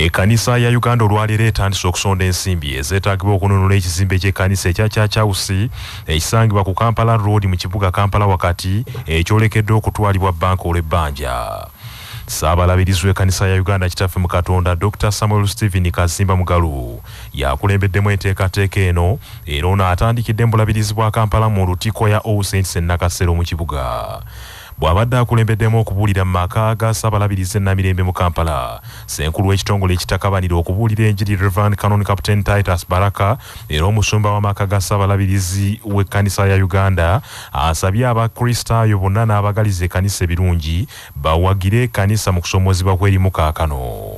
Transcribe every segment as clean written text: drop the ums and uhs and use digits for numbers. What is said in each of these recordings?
Ekkanisa ya Uganda olwaleero etandise okusonda ensimbi ezeetaagibwa okununula ekizimbe ky'ekkanisa ekya Church House ekisangibwa ku Kampala Road mu kibuga Kampala wakati, ekyolekedde okutwalibwa bbanka olw'ebbanja. Ssaabalabirizi w'ekkanisa ya Uganda Kitaffe mu Katonda Dr. Samuel Stephen Kazimba Mugalu yakulembeddemu enteekateeka eno, era ono atandikidde mu bulabirizi bwa Kampala mu Lutikko ya All Saints e Nakasero mu kibuga. Bw'abadde akulembeddemu okubuulira mu maka ga Ssaabalabirizi e Namirembe mu Kampala, Ssenkulu w'ekitongole ekitakabanira okubuulira enjiri Rev. Canon Captain Titus Baraka era omusumba w'amaka ga Ssaabalabirizi w'ekkanisa ya Uganda asabye Abakristaayo bonna n'abagaliza ekkanisa ebirungi bawagire ekkanisa mu kusoomoozebwa kw'erimu kaakano.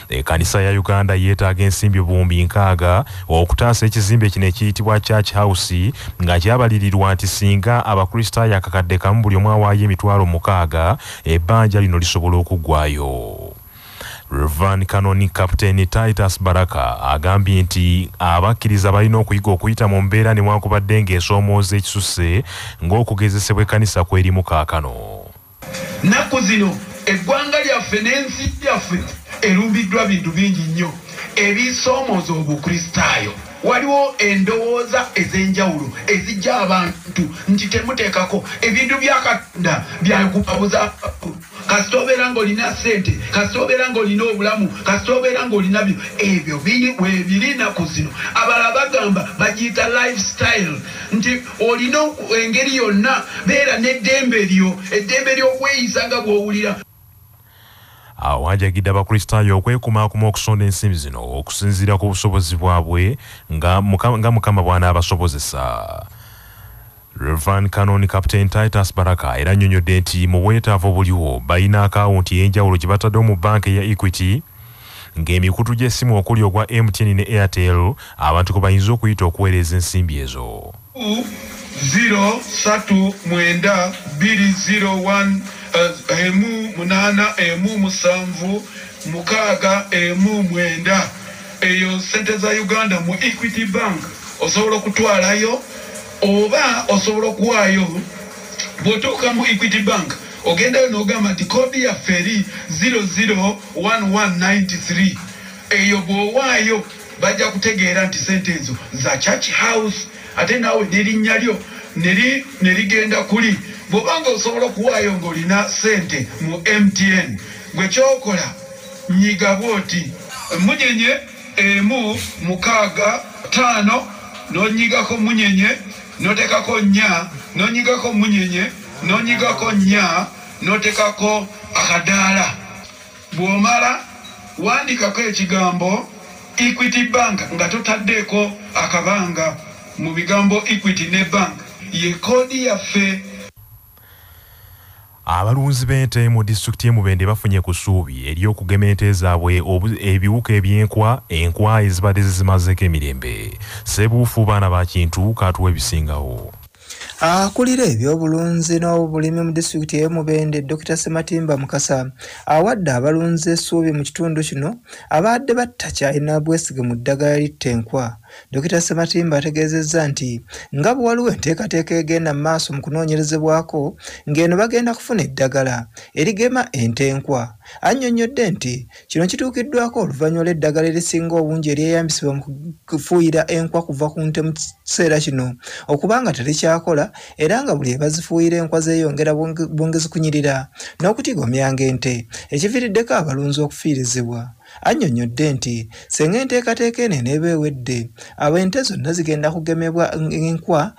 Ekkanisa ya Uganda yeetaaga ensimbi 60,000 okutaasa ekizimbe kino ekiyitibwa Church House nga kyabalirirwa nti singa Abakristaayo 1,000 buli omu awaayo 60,000 ebbanja lino lisobola okuggwayo. Rev. Canon Captain Titus Baraka agambye nti abakkiriza balina okuyiga okuyita mu mbeera newankubadde ng'esoomooza ekisusse ng'okugezesebwa ekkanisa kwerimu kaakano. Nnaku zino eggwanga lyaffe n'ensi yaffe erumbiddwa bintu bingi nnyo ebisoomooza Obukristaayo. Waliwo endowooza ez'enjawulo ezijja abantu nti temuteekako ebintu bya Katonda byakubabuza. Kasita obeera ng'olina ssente, kasita obeera ng'olina obulamu, kasita obeera ng'olina byo, ebyo biri weebiri nnaku zino. Abalala bagamba bagiyita lifestyle, nti olina engeri yonna beera n'eddembe lyo, eddembe ly'okweyisa nga bw'owulira. Awanjagidde Abakristaayo okwekumaakuma okusonda ensimbi zino okusinziira ku busobozi bwabwe nga Mukama bw'anaabasobozesa. Rev. Canon Captain Titus Baraka era annyonnyodde nti mu bwetaavu obuliwo balina akawunti ey'enjawulo gye bataddewo mu bbanka eya Equity ng'emikutu gy'essimu okuli ogwa MTN ne Airtel abantu kwe bayinza okuyita okuweereza ensimbi ezo. 0 3 9 2 0 1 1 8 1 7 6 1 9. Eyo ssente za Uganda mu Equity Bank osobola okutwalayo oba osobola okuwaayo. Bw'otuuka mu Equity Bank ogendayo n'ogamba nti koodi yaffe eri 001193. Eyo bw'owaayo bajja kutegeera nti ssente ezo za Church House, ate naawe n'erinnya lyo ne ligenda kuli. Bw'obanga osobola okuwaayo ng'olina ssente mu MTN, gwe ky'okola nyiga bw'oti munyenye 1 6 5 n'onyigako munyenye n'oteekako 4 n'onyigako munyenye n'onyigako 4 n'oteekako akadaala. Bw'omala wandikako ekigambo Equity Bank nga totaddeeko akabanga mu bigambo Equity ne Bank, ye koodi yaffe. Abalunzi b'ente mu disitulikiti y'e Mubende bafunye ku ssuubi ery'okugema ente zaabwe ebiwuka ebyenkwa, enkwa ezibadde zizimazeeko emirembe. Ssebuufu baana ba Kintu katuwa ebisingawo. Akulira ebyobulunzi n'obulimi mu disitulikiti y'e Mubende Dr. Sematimba Mukasa awadde abalunzi essuubi mu kitundu kino abadde batakyalina bwesige mu ddagala litta enkwa. Dr. Sematimba ategeezezza nti nga bwe waliwo enteekateeka egenda mu maaso mu kunoonyerezebwako ng'eno bagenda kufuna eddagala erigema ente enkwa. Annyonnyodde nti kino kituukiddwako oluvannyuma lw'eddagala erisinga obungi eryeyambisibwa mu kufuuyira enkwa kuva ku nte mu kiseera kino okubanga terikyakola, era nga buli ebazifuuyira enkwa zeeyongera bwongezi kunyirira n'okutigomyanga ente, ekiviiriddeko abalunzi okufiirizibwa. Annyonnyodde nti singa enteekateeka eno eneeba ewedde, abo ente zonna zigenda kugemebwa enkwa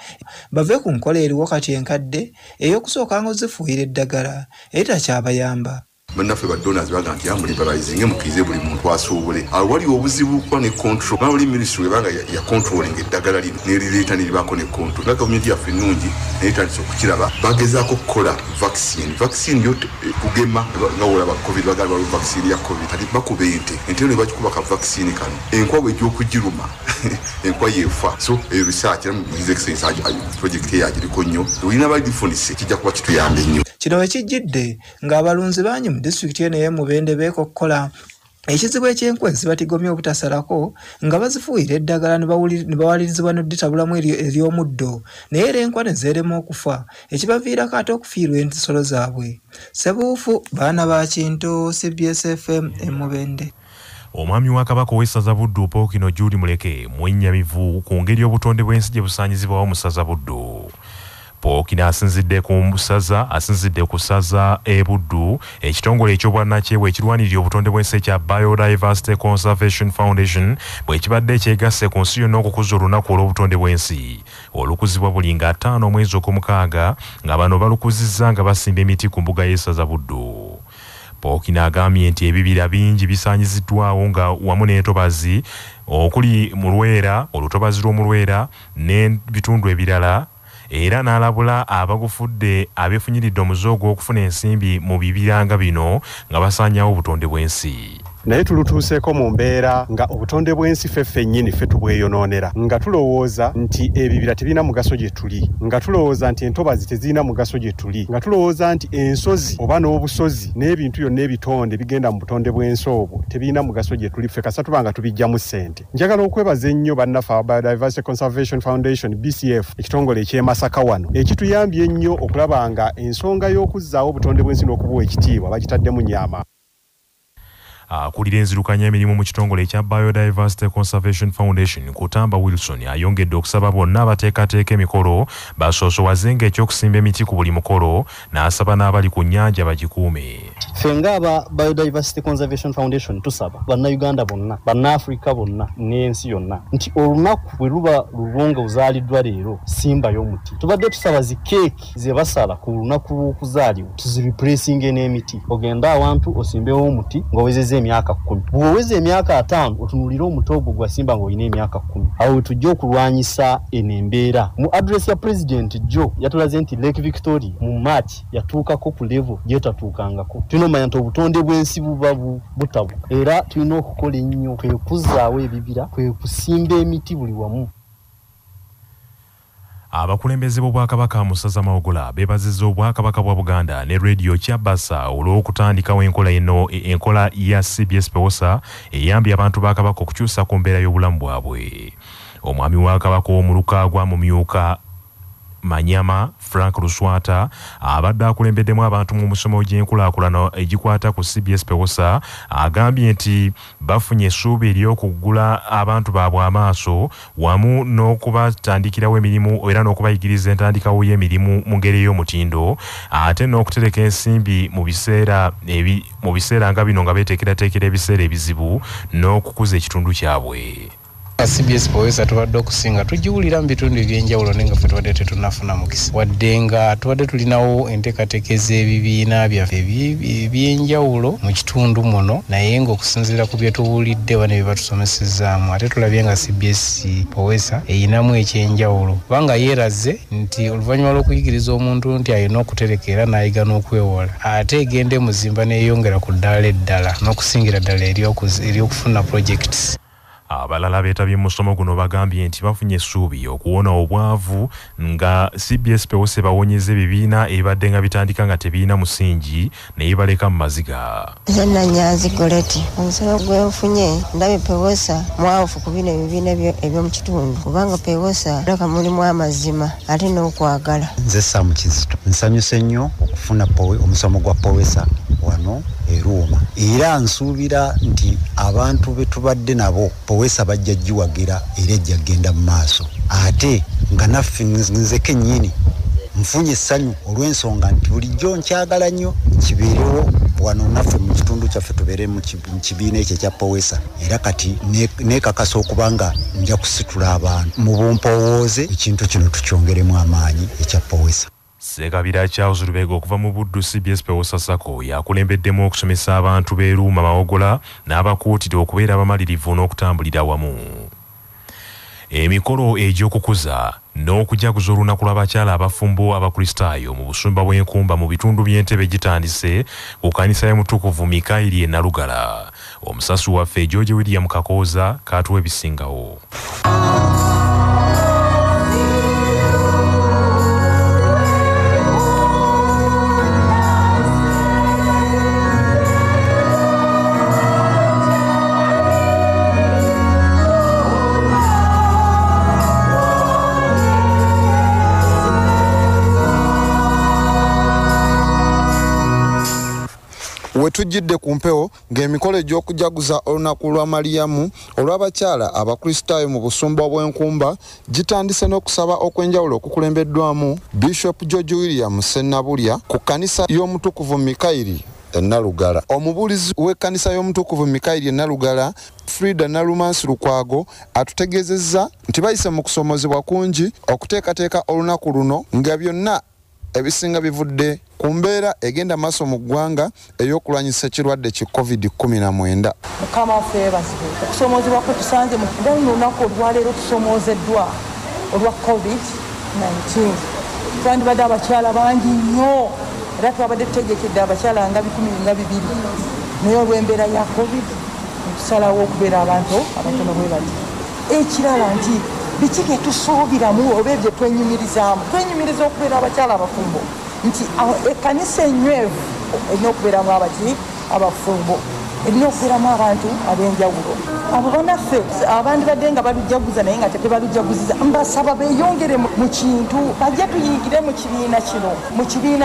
bave ku nkola eriwo kati enkadde ey'okusooka nga ozifuuyira eddagala eritakyabayamba. Bannaffe ba donors bagamba nti amuliberalizinge mukkirize buli muntu asuubule. Awo waliwo obuzibu kuba ne control. Bawuli ministry ebanga ya controlling eddagala lino n'erireeta n'eribaako ne control. Nga gavumenti yaffe ennungi naye etandise okukiraba, bagezaako okukola vaccine. Vaccine yo kugema nga bw'olaba COVID, bagamba waliwo vaccine ya COVID. Kati bakuba ente, ente eno bakikuba ka vaccine kano, enkwa bw'ejja okugiruma enkwa yeefa. So eyo research era His Excellency project eyo agiriko nnyo, olina balifunise kijja kuba kituyamba ennyo. Kino we kijjidde ng'abalunzi bangi mu disitulikiti eno ey'e Mubende beekokkola ekizibu eky'enkwa ezibatigomya obutasalako nga bazifuuyira eddagala ne bawalirizibwa n'odditabulamu ery'omuddo, naye era enkwa ne zeerema okufa ekibaviirako ate okufiirwa ensolo zaabwe. Ssebuufu baana ba Kintu, CBS FM e Mubende. Omwami wa Kabaka ow'essaza Buddu Pookino Jude Muleke mwennyamivu ku ngeri obutonde bw'ensi gye busaanyizibwawo mu ssaza Buddu. Pookino asinzidde ku ssaza e Buddu, ekitongole eky'obwannakyewa ekirwanirira obutonde bw'ensi ekya Biodiversity Conservation Foundation bwe kibadde kyegasse ku nsi yonna okukuza olunaku olw'obutonde bw'ensi olukuzibwa buli nga 5 omwezi ogw'omukaaga, nga bano balukuzizza nga basimba emiti ku mbuga y'essaza Buddu. Pookino agambye nti ebibira bingi bisaanyiziddwawo nga wamu n'entobazi okuli Mulwera, olutobazi lw'Omulwera n'ebitundu ebirala, era n'alabula abagufudde abeefunyiridde omuze ogw'okufuna ensimbi mu bibira nga bino nga basaanyaawo obutonde bw'ensi. Naye tulutuuseeko mu mbeera nga obutonde bw'ensi ffe ffennyini ffe tubweyonoonera, nga tulowooza nti ebibira tebirina mugaso gye tuli, nga tulowooza nti entobazi tezirina mugaso gye tuli, nga tulowooza nti ensozi oba n'obusozi n'ebintu byonna ebitonde bigenda mu butonde bw'ensi obwo tebirina mugaso gye tuli, ffe kasa tuba nga tubijjamu ssente. Njagala okwebaza ennyo bannaffe aba Biodiversity Conservation Foundation BCF, ekitongole eky'e Masaka wano, ekituyambye ennyo okulaba nga ensonga y'okuzzaawo obutonde bw'ensi n'okubuwa ekitiibwa bagitaddemu nnyama. Akulira enzirukanya emirimu mu kitongole ekya Biodiversity Conservation Foundation Kutamba Wilson ayongedde okusaba bonna abateekateeka emikolo basoosowazenga ekyokusimba emiti ku buli mukolo, n'asaba n'abali ku nnyanja bagikuume. Ffe ng'aba Biodiversity Conservation Foundation tusaba bannayuganda bonna, bannafrika bonna n'ensi yonna nti olunaku bwe luba lulwo nga ozaaliddwa leero, simbayo omuti. Tubadde tusaba zi keeki ze basala ku lunaku lw'okuzaalibwa tuzireplacinge n'emiti. Ogende awantu osimbewo omuti ng'owezezza emyaka 10. Bw'oweza emyaka 5 otunuulire omuti ogwo gwasimba ng'olina emyaka 10. Awo we tujja okulwanyisa eno embeera. Mu address ya President Joe yatulaze nti Lake Victoria mu March yatuukako ku level gy'etatuukangako. Tulina okumanya nti obutonde bw'ensi buba butabuka, era tulina okukola ennyo kwe kuzzaawo ebibira, kwe kusimba emiti buli wamu. Abakulembeze b'Obwakabaka mu ssaza Mawogola beebazizza Obwakabaka bwa Buganda ne Radio Kyabasa olw'okutandikawo enkola eno, enkola ya CBS Pewosa eyambye abantu ba Kabaka okukyusa ku mbeera y'obulamu bwabwe. Omwami wa Kabaka ow'omuluka gwa Mumyuka Manyama Frank Luswata abadde akulembeddemu abantu mu musomo gy'enkulaakulana egikwata ku CBS Pewosa agambye nti bafunye essuubi ery'okugula abantu baabwe amaaso wamu n'okubatandikirawo emirimu era n'okubayigiriza entandikawo y'emirimu mu ngeri ey'omutindo, ate n'okutereka ensimbi mu biseera nga bino nga beeteekerateekera ebiseera ebizibu n'okukuza ekitundu kyabwe. CBS Pewosa tubadde okusinga tugiwulira mu bitundu ebyenjawulo naye nga ffe tubadde tetunnafuna mukisa, wadde nga tubadde tulinawo enteekateeka ez'ebibiina byaffe ebyenjawulo mu kitundu muno, naye ng'okusinziira ku bye tuwulidde oba ne bye batusomesezaamu, ate tulabye nga CBS Pewosa eyinamu ekyenjawulo, kubanga yeeraze nti oluvannyuma lw'okuyigiriza omuntu nti alina okutereka era n'ayiga n'okwewola, ate egende muzimba n'eyongera ku ddaala eddala n'okusingira ddala ery'okufuna projects. Abalala beetabye mu musomo guno bagambye nti bafunye essuubi okuwona obwavu nga CBS Pewosa bawonyeza ebibiina ebibadde nga bitandika nga tebirina musingi naye baleka mu maziga. Nze Nanyanzi Goleti, omusomo gwe nfunye ndabye Pewosa mwawufu ku bino ebibiina eby'omu kitundu, kubanga Pewosa laka mulimu amazima ate n'okwagala. Nze Sam Kizito, nsanyuse nnyo okufuna omusomo gwa Pewosa wano e Ruuma, era nsuubira nti abantu be tubadde nabo Pewosa bajja giwagira era ejja kugenda mu maaso, ate nga naffe nze kennyini nfunye essanyu olw'ensonga nti bulijjo nkyagala nnyo kibeerewo wano naffe mu kitundu kyaffe tubeere mu kibiina ekyo ekya Pewosa, era kati neekakasa okuba nga nja kusitula abantu mu bumpowooze ekintu kino tukyongeremu amaanyi ekya Pewosa. Ssekabira Charles Lubega okuva mu Buddu CBS Pewosa Sacco yakulembeddemu okusomesa abantu b'e Ruuma Mawogola n'abakuutira okubeera abamalirivu n'okutambulira wamu. Emikolo egy'okukuza n'okujaguza olunaku lw'abakyala abafumbo Abakristaayo mu busumba bw'Enkumba mu bitundu by'Entebbe gitandise ku kkanisa y'Omutukuvu Mikayiri e Nalugala. Omusasi waffe George William Kakooza k'atuwa ebisingawo. We tujjidde ku mpewo ng'emikolo egy'okujaguza olunaku lwa Mariyamu olw'abakyala Abakristaayo mu busumba bw'Enkumba gitandise n'okusaba okw'enjawulo okukulembeddwamu Bishop George William Sennabulya ku kkanisa y'Omutukuvu Mikayiri e Nalugala. Omubuulizi w'ekkanisa y'Omutukuvu Mikayiri e Nalugala, Frida Nalumansi Lukwago, atutegeezezza nti bayise mu kusoomozebwa kungi okuteekateeka olunaku luno nga byonna ebisinga bivudde ku mbeera egenda maaso mu ggwanga ey'okulwanyisa ekirwadde ki COVID-19. Mukama waffe yeebazibwe. Okusomoozebwa kwe tusanze mu lunaku olwaleero tusomoozeddwa olwa COVID-19. Twandibadde abakyala bangi nnyo era twabadde tutegekedde abakyala nga 102, naye olw'embeera ya COVID tusalawo okubeera abantu abatono bwe bati. Ekirala nti biki bye tusuubiramu oba ebyo twenyumirizaamu, twenyumiriza okubeera abakyala abafumbo, nti ekkanisa enywevu erina okubeeramu abaki abafumbo, erina okubeeramu abantu ab'enjawulo. Abo bannaffe abandibadde nga balujaguza naye nga tebalujaguziza, mbasaba beeyongere mu kintu, bajje tuyingire mu kibiina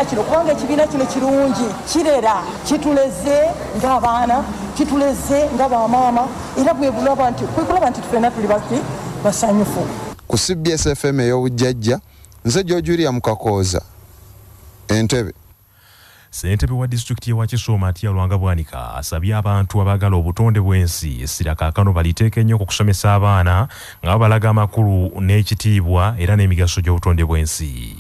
kino, kubanga ekibiina kino kirungi, kirera, kituleze ng'abaana, kituleze nga bamaama, era bwe kulaba nti ffenna tuli baki basanyufu. Ku CBS FM ey'obujjajja, nze George William Kakooza, Entebbe. Ssentebe wa disitulikiti y'e Wakiso Matia Lwanga Bwanika asabye abantu abaagala obutonde bw'ensi essira kaakano baliteeke nnyo ku kusomesa abaana nga babalaga amakulu n'ekitiibwa era n'emigaso gy'obutonde bw'ensi.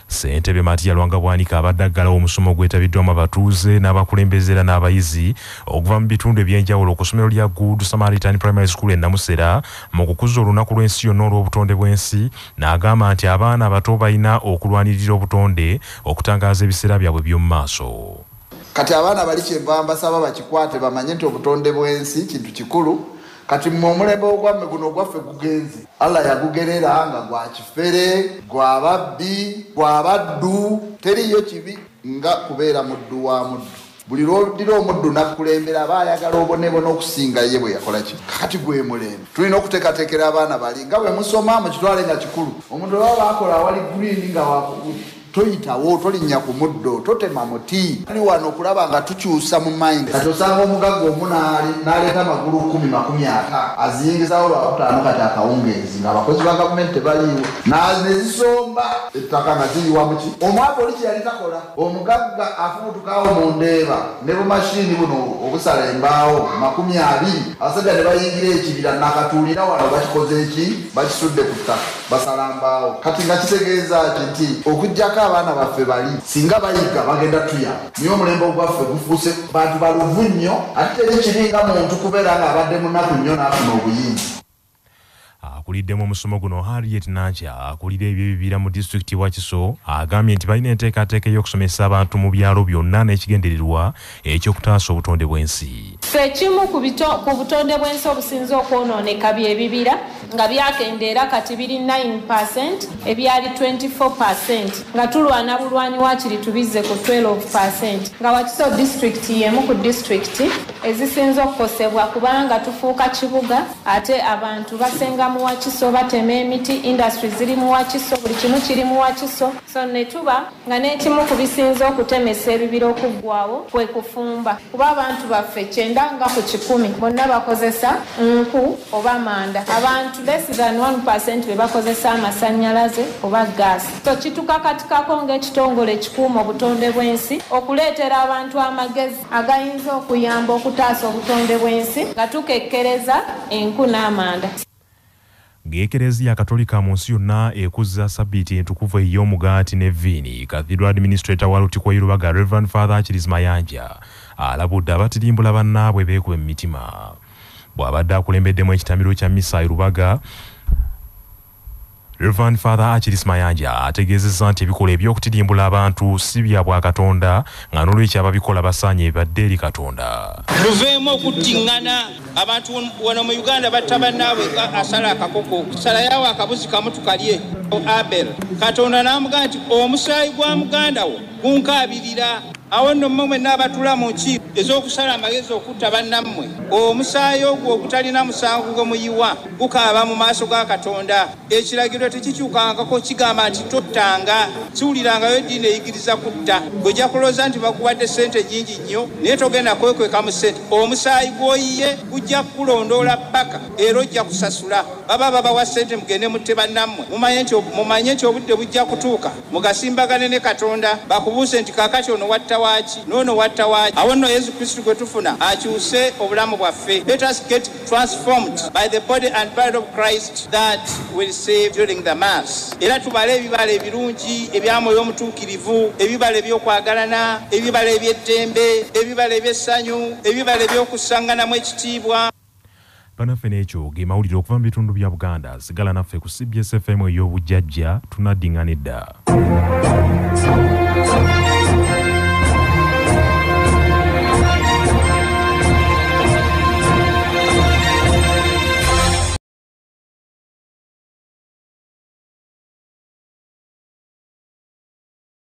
Ssentebe Matia Lwanga Bwanika abadde aggalawo omusomo ogwetabiddwamu abatuuze n'abakulembeze era n'abayizi okuva mu bitundu eby'enjawulo ku ssomero lya Good Samaritan Primary School e Namusera mu kukuza olunaku lw'ensi yonna olw'obutonde bw'ensi, n'agamba nti abaana abato balina okulwanirira obutonde okutangaaza ebiseera byabwe by'omu maaso. Kati abaana bali kyenva mbasaba bakikwate bamanye nti obutonde bw'ensi kintu kikulu. Kati mmwe omulembe ogwammwe guno ogwaffe gugenze, Allah yagugerera nga gwa kifere, gwa babbi, gwa baddu. Teriiyo kibi nga kubeera muddu wa muddu. Buli lw'oddira omuddu n'akukulembera aba ayagala obonebone okusinga ye bwe yakola ki. Kakati gwe mulembe. Tulina okuteekateekera abaana bali nga bwe musoma mukitwale nga kikulu. Omuntu baba bakola awali green nga toyitawo, tolinnya ku muddo, totema muti. Tuli wano okulaba nga tukyusa mu mind. Kati osanga omugagga omu n'aleeta amagulu 10-50 aziyingizawo lwakutaano kati akawungeezi ng'abakozi ba gavumenti tebaliiwo, nezisomba ettaka nga ziyiwa muki. Omwavu oli kye yali takola, omugagga afubutukawo mu ndeeba ne bumashiini buno obusala embaawo 20, abasajja ne bayingira ekibira nakatuulira wano bakikoze eki, bakisudde ku ttaka basala mbaawo. Kati nga kitegeeza ki nti okuggyako abaana baffe bali singa bayiga bagenda tuyamba, naye omulembe ogwaffe gufuuse bantu baluvu nnyo, ate teri kiringa muntu kubeera ng'abadde munaku nnyo n'afuna obuyinza. Akuliddemu omusomo guno Harriet Nankya akulira eby'ebibira mu disitulikiti Wakiso agambye nti balina enteekateeka ey'okusomesa abantu mu byalo byonna n'ekigendererwa eky'okutaasa obutonde bw'ensi. Ffe ekimu ku butonde bw'ensi obusinze okwonooneka by'ebibira nga byakendeera kati biri 9% ebyali 24%, nga tulwana bulwanyi waakiri tubizze ku 12%, nga Wakiso disitulikiti y'emu ku disitulikiti ezisinze okukosebwa kubanga tufuuka kibuga ate abantu basenga mu Wakiso, batema emiti, industry ziri mu Wakiso, buli kimu kiri mu Wakiso. So ne tuba nga n'ekimu ku bisinze okutemesa ebibira okuggwawo kwe kufumba, kuba abantu baffe 90% bonna bakozesa nku oba manda, abantu less than 1% be bakozesa amasannyalaze oba gaasi. So kitukakatikako ng'ekitongole ekikuuma obutonde bw'ensi okuleetera abantu amagezi agayinza okuyamba okutaasa obutonde bw'ensi nga tukekkereza enku n'amanda. Ng'Ekereziya Katolika mu nsi yonna ekuzza sabbiiti entukuvu ey'omugaati n'evviini, Cathedral Administrator wa Lutikko y'e Lubaga Reverend Father Achilles Mayanja alabudde abatirimbula bannaabwe beekube mu mitima. Bw'abadde akulembeddemu ekitambiro kya mmisa e Lubaga, Reverend Father Achilles Mayanja ategeezezza nti ebikolwa eby'okutirimbula abantu si bya bwakatonda, nga n'olwekyo ababikola basaanye badde eri Katonda. Luveemu okuttiŋŋana. Abantu wano mu Uganda batta bannaabwe asala akakoko, salayawo akabuzi kamu tukalye. Abel Katonda n'amugamba nti omusaayi gwa muganda wo gunkaabirira. Awo nno mmwe mwenna abatula mu nkiiko ez'okusala amagezi okutta bannammwe, omusaayi ogwo ogutalina musango gwe muyiwa gukaaba mu maaso ga Katonda. Ekiragiro tekikyukangako, kigamba nti tottanga. Siwulirangayo eddiini eyigiriza kutta. Ojja kulowooza nti bakuwadde ssente nnyingi nnyo, naye togenda kwekweka mu ssente. Omusaayi gw'oyiye gujja kukulondoola ppaka, era ojja kusasula. Baba babawa ssente mugende mutte bannammwe, mumanye nti obudde bujja kutuuka mugasimbagane ne Katonda, bakubuuse nti kaakati ono watta waaki n'ono watta waaki. Awo nno Yesu Kristo gwe tufuna akyuse obulamu bwaffe. Let us get transformed by the body and blood of Christ that we receive during the Mass. Era tubale ebibala ebirungi ebya Mwoyo Omutuukirivu, ebibala eby'okwagalana, ebibala eby'eddembe, ebibala eby'essanyu, ebibala eby'okussanganamu ekitiibwa. Bannaffe, n'ekyo ge mawulire okuva mu bitundu bya Buganda. Sigala naffe ku CBS FM ey'obujjajja, tunaddingana edda.